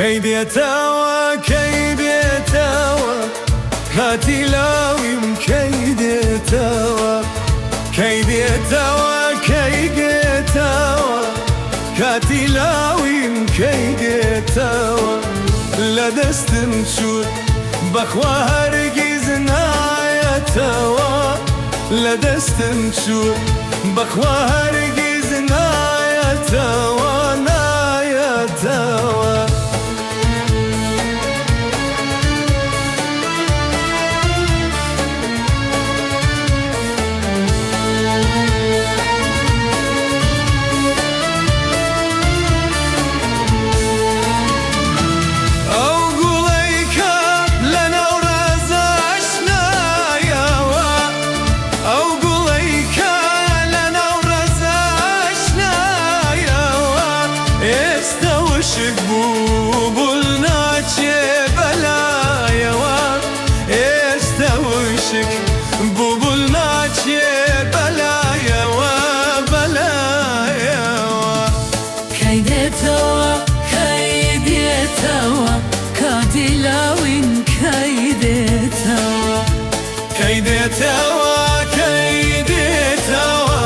کەی دێتەوە کەی دێتەوە کاتی لاویم کەی دێتەوە کەی دێتەوە کەی دێتەوە کاتی لاویم کەی دێتەوە لە دەستم چوو بەخوا هەرگیز نایەتەوە لە دەستم چوو بەخوا هەرگیز نایەتەوە نایەتەوە. ئەو گوڵەی کە لەناو ڕەزا ئاشنایەوە، ئەو گوڵەی کە لەناو ڕەزا ئاشنایەوە، ئێستا وشک بوو بول ناچێ بەلایەوە، ئێستا وشک بوو بول ناچێ بەلایەوە، بەلایەوە. کەی دێتەوە کەی دێتەوە کاتی لاوین کەی دێتەوە کەی دێتەوە کەی دێتەوە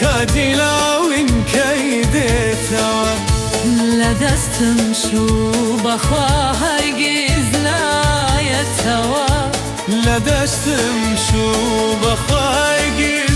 کاتی لاوین کەی دێتەوە لە دەستم چوو بەخوا هەرگیز نایەتەوە لە دەستم چوو بەخوا هەرگیز.